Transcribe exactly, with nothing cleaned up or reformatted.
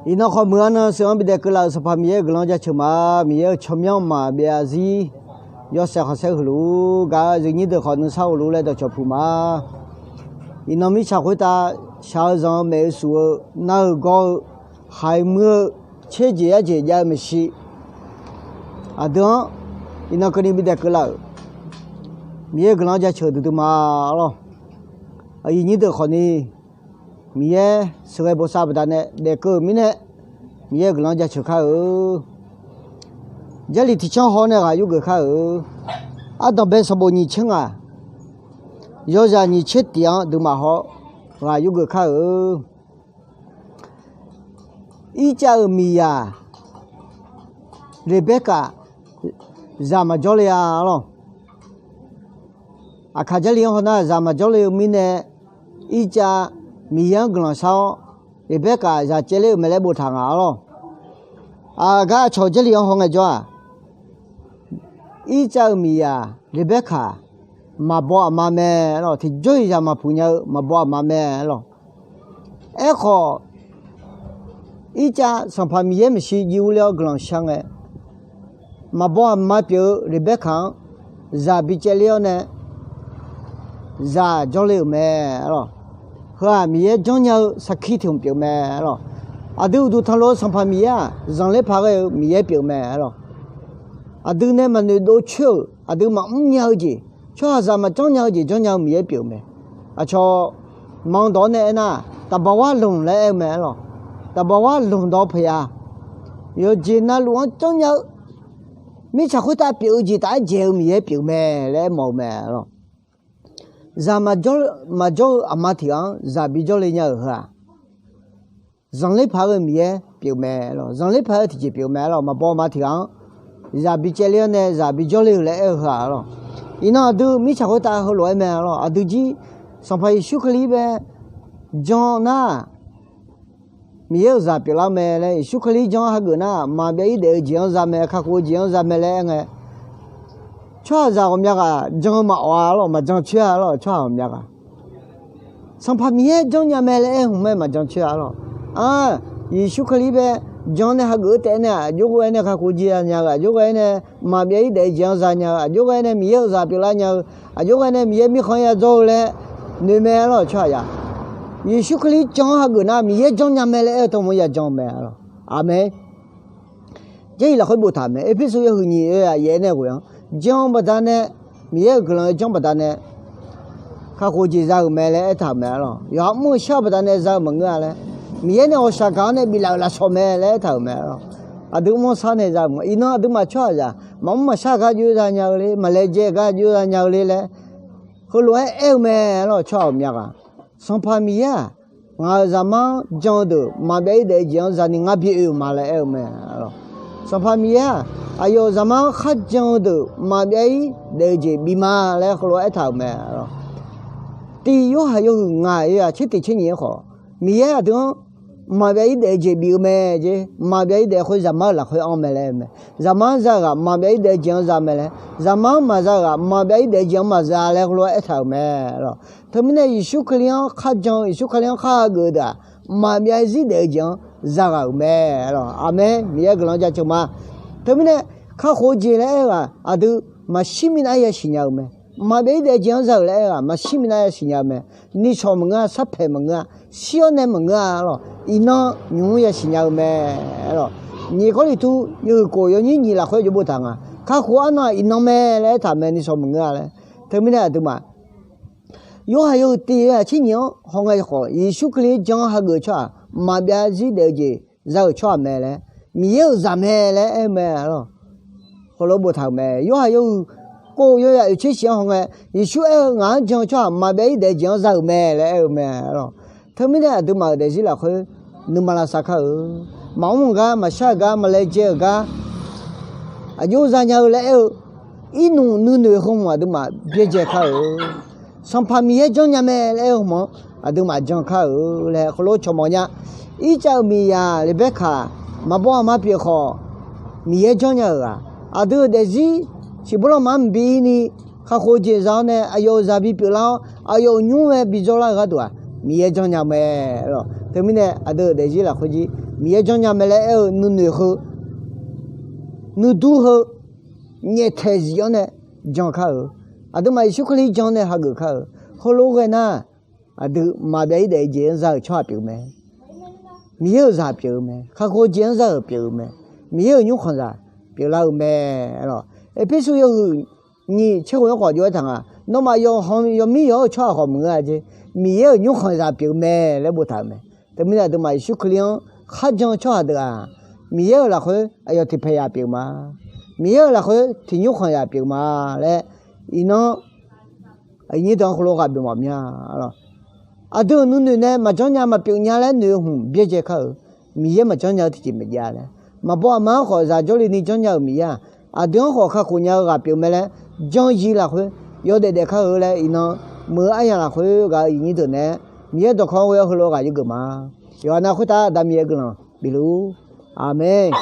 Iqnan khawf muiq-a nan sheuq-anr bidaef keuvlaf-euq Sanqpaq Miqyaer-euq guiqlanq jaceuq ma. Miqyaer-euq tsawrmyanr maqbyav zarzir yawshaef khanqsaer huiq luf-ur gar, yawnyir deuq khawf nuisar ghofluf laer dawqcawq puq ma. Iqnan mirtsaq khoertav shaq-eu zanq-eu maeq-eu suf-eu nar-eu gawr-eu haiq muir-eu tserjeq yarjeq jav-eu maeqshi, aqdui-anr iqnan keuvni bidaef keuvlaf-euq Miqyaer-euq guiqlanq jaceuq duidui ma lawr. Aqyuif nyir deuq khawfni Miqyaer sheuqghae bosav baqdanae daefkeuv-euq mirnae, Miqyaer-euq guiqlanq jaceuq kar-eu. Jarlif tiqcanr haw nae ghaq yurgeuf kar-eu. Ardanqbae sanqbof nyiq tser ngaq, yawzaq nyiq tser tiq-anr duimaf haw ghaq yurgeuf kar-eu. Irtsav-euq miqzaq Leqbaerkaq zaq maqjawr le-a lawr. Aqkaq Jarlif-anr haw nar zaq maqjawr le-eu mirnae, irtsav Miqyaer-anr guiqlanq shar-awr, Leqbaerkaq zaq caev ler-euq mae laer boftaq nga lawr. Aqgar aqcawq Jarlif-anr haw ngaejawr-aq, irtsav-euq miqzaq Leqbaerkaq maqbaw aqma mae lawr. Tiqjawr-iq zaq maqpuq nya-eu maqbaw aqma mae lawr. Aerkhawf, irtsav Sanqpaq Miqyaer maeqshi jiv urler-awr guiqlanq shar ngae, maqbaw aqma pyeuf-eu Leqbaerkaq-anr zaq bicaev ler-awr nae zaq jawrle-euq mae lawr. Heu-aq Miqyaer janrnya-eu sarkir tiq hmq pyeuf mae lawr. Aqdui uqduq tanqlof-eu Sanqpaq Miqyaer-aq zanqler paq ghae-eu Miqyaer pyeuf mae lawr. Aqdui nae maqnoeq dov coer-euq, aqdui maqmr nya-eu jeq, tsawrhaqzaq maqjanr nya-eu jeq janrnya-eu Miqyaer pyeuf-eu mae. Aqcawq manq dawq-awr nae aernar, taqbawar lanq laer aer-eu mae lawr. Taqbawar lanq dawq peuq-a. Yawqjeq navluf-anr janrnya-eu mirtsaq khoertav pyeuf-eu jeq taf-aer dzaeq-eu Miqyaer pyeuf-eu mae laer aermawf-eu mae lawr. Zaq maqjawr-eu aqma tiq ghaq-anr zaq bijawr le nya-euq heu-aq, zanqler paq-eu Miqyaer pyeuf mae lawr. Zanqler paq-eu tiqjeq pyeuf mae lawr. Maqbaw aqma tiq ghaq-anr zaq bicaev ler-awr nae zaq bijawr le-euq laer aer-eu heu-aq lawr. Iqnan aqdui mirtsaq khoertav heulof-aer mae lawr. Aqdui jir Sanqpaq Yeqsur Kali bae jan nar, Miqyaer-euq zaq pyeuflar mae laer, Yeqsur Kali jan hageuf nar maqbyav-ir daef-eu jeq-anr za mae, kakhof-eu jeq-anr za mae laer aer ngae, tsawrhaqzaq ghawqmya ghaq jan-eu maqawf-a lawr, maqjan coer-a lawr, tsawrhaq ghawqmya ghaq. Sanqpaq Miqyaer janrnya mae laer aer hmq mae maqjan coer-a lawr. Ar, Yeqsur Kali bae jan nae hageuf-eu taef-aer nae aqjox ghae-aer nae kakhof jeq za nya-eu, aqjox ghae-aer nae maqbyav-ir daef-eu jeq-anr za nya-eu, aqjox ghae-aer nae Miqyaer-euq zaq pyeuflar nya-eu, aqjox ghae-aer nae Miqyaer mirkhanq-anr yadzawr-eu laer noeq mae lawr, tsawrhaqzaq. Yeqsur Kali jan-anr hageuf nar Miqyaer janrnya mae laer aer-eu teu mq-anr ya jan-eu mae lawr. Aqmeq. Jarlif lafkhoer boftaq mae. Erpersu yawhuiq nyiq oe aqyaef nae ghoe-anr jan-eu baqdanae, Miqyaer-euq guiqlanq-aer janr baqdanae kakhof jeq za-euq mae laer aertaq-euq mae lawr. Yawqha mr-eu shar-eu baqdanae za-eu maqngeur-a laer, Miqyaer nae ghawqshaq gaq-awr nae biflaf-euq lafsawq mae laer aertaq-euq mae lawr. Aqdui mr-awr shar nae za-eu maqngeur. Iqnan aqduimaf tsawrhaqzaq maqmr maqshar gar jov za nya-eu le, maqlaejae gar jov za nya-eu le laer heulof-aer aer-eu mae lawr, tsawrhaq ghawqmya ghaq. Sanqpaq Miqyaer-aq, ngaq-euq zaqmar-anr jan-eu deuq maqbyav-ir daef-eu jeq-anr zani ngar bi oe-euq ma laer aer-eu mae lawr. Sanqpaq Miqyaer-aq, aqyawf-euq zaqmar-anr kharjan-eu deuq maqbyav-ir daef-eu jeq bif ma laer heulof-aer aertaq-euq mae lawr. Tiq Yorhaq yawhuiq ngaq yawzaq tser tiq tser nyiq-aer khawf, Miqyaer aqdui-anr maqbyav-ir daef-eu jeq bif-eu mae jeq, maqbyav-ir daef khoer zaqmar-euq lafkhoer anr mae laer aer-eu mae. Zaqmar-anr za-eu ghaq maqbyav-ir daef-eu jeq-anr za mae laer, zaqmar-anr maqza-eu ghaq maqbyav-ir daef-eu jeq-anr maqza laer heulof-aer aertaq-euq mae lawr. Teumirnae Yeqsur Kali-anr kharjan-eu, Yeqsur Kali-anr khar hageuf-eu deuq-aq, maqbyav-ir daef-eu jeq-anr za ghaq-euq mae lawr. Aqmeq. Miqyaer guiqlanq jaceuq ma. Teumirnae kakhof-eu jeq laer aer-eu ghaq aqdui maqshir minav-aer yasiq nya-eu mae. Maqbyav-ir daef-eu jeq-anr za-euq laer aer-eu ghaq maqshir minav-aer yasiq nya-eu mae. Nishawq maqngeur-a, sarpaeq maqngeur-a, shir-awr nae maqngeur-a lawr. Iqnan nymq-mr yasiq nya-eu mae lawr. Nyiq Gawrliqtu yawhuiq khof yawnyir nyiq lafkhoer jov boftaq nga. Kakhof arnan-aq iqnan mae laer aertaq mae, nishawq maqngeur-a laer. Teumirnae aqduimaf Yorhaq yawhuiq tiq yawzaq tser nyiq-anr hawngae khawf, Yeqsur Kali-anr jan hageuf-eu tsawrhaq maqbyav-ir daef-eu jeq za-euq tsawrhaq mae laer, Miqyaer-euq zaq mae laer aer-eu mae lawr. Heulof-aer boftaq-euq mae. Yorhaq yawhuiq khof yawzaq oeq tser shif-anr hawngae, Yeqsur aer-eu, ngaq-anr jan-eu tsawrhaq maqbyav-ir daef-eu jeq-anr za-euq mae laer aer-eu mae lawr. Teumirnae aqduimaf-euq daefzir lafkhoer nuima lavsav kar-eu, maqmr-euq gar, maqshar-euq gar, maqlaejae-euq gar, aqjox zanya-eu laer aer-eu, irnmq nuinoeq heu hmq aqduimaf byaerdzae kar-eu. Sanqpaq Miqyaer janrnya mae laer aer-eu hmq-anr aqduimaf jan kar-eu laer heulof cawq mawf nya. Irtsav-euq miqzaq Leqbaerkaq maqbaw aqma pyeuf khawf, Miqyaer janrnya-euq-aq, aqdui-euq daefzir ciqbur lanma-anr mqbi ni kakhof-eu jeq za-awr nae aqyawf-euq zaq bipyeuf lar-awr, aqyawf-euq nymr ghae bijawr lar-eu gharduq-aq, Miqyaer janrnya mae. Teumirnae aqdui-euq daefzir lafkhoer jir Miqyaer janrnya mae laer aer-eu nuinoeq heu, nuidur heu, nyaeftaeq zif-anr nae jan kar-euq, aqduimaf Yeqsur Kali jan nae hageuf kar-euq, heulof ghae nar, aqdui maqbyav-ir daef-eu jeq-anr za-euq tsawrhaq pyeuf-eu mae. Miqyaer-euq zaq pyeuf-eu mae. Kakhof-eu jeq-anr za-euq pyeuf-eu mae. Miqyaer-euq nymrkhanqzaq pyeuflar-eu mae. Lawq, Erpersu yawhuiq nyiq tser khof-anr khawf jov-aer taq nga, nawmaf yawqha yawmir yawq-eu tsawrhaq khawf maqngeur-a jeq, Miqyaer-euq nymrkhanqzaq pyeuf-eu mae laer boftaq-euq mae. Teumirnae aqduimaf Yeqsur Kali-anr kharjan-eu tsawrhaq deuq-aq, Miqyaer-euq lafkhoer aqyawf tiqpaeq zaq pyeuf ma. Miqyaer-euq lafkhoer tiq nymrkhanq zaq pyeuf ma laer, iqnan aqyuif nyir deuq-anr heulof ghaq bimawf mya. Aqdui-euq nuinoeq nae maqjanr nya maqpyeuf nya laer noeq-eu hmq byaerdzae kar-euq, Miqyaer maqjanr nya-eu tiqjeq maqjav laer, maqbaw aqma-anr khawf zaq jawrle ni janrnya-euq Miqyaer-aq, aqdui-anr khawf kakhof nya-eu ghaq pyeuf mae laer, janryi lafkhoer yawdaef daef kar-eu laer, iqnan muiq-eu aryamq lafkhoer ghaq-euq aqyuif nyir deuq naeq-aer Miqyaer dawqkawq-anr ghoe-awr heulof ghaq yaergeuf ma. Yawqha nav khoertav Aqda Miqyaer guiqlanq bifluf-ur. Aqmeq.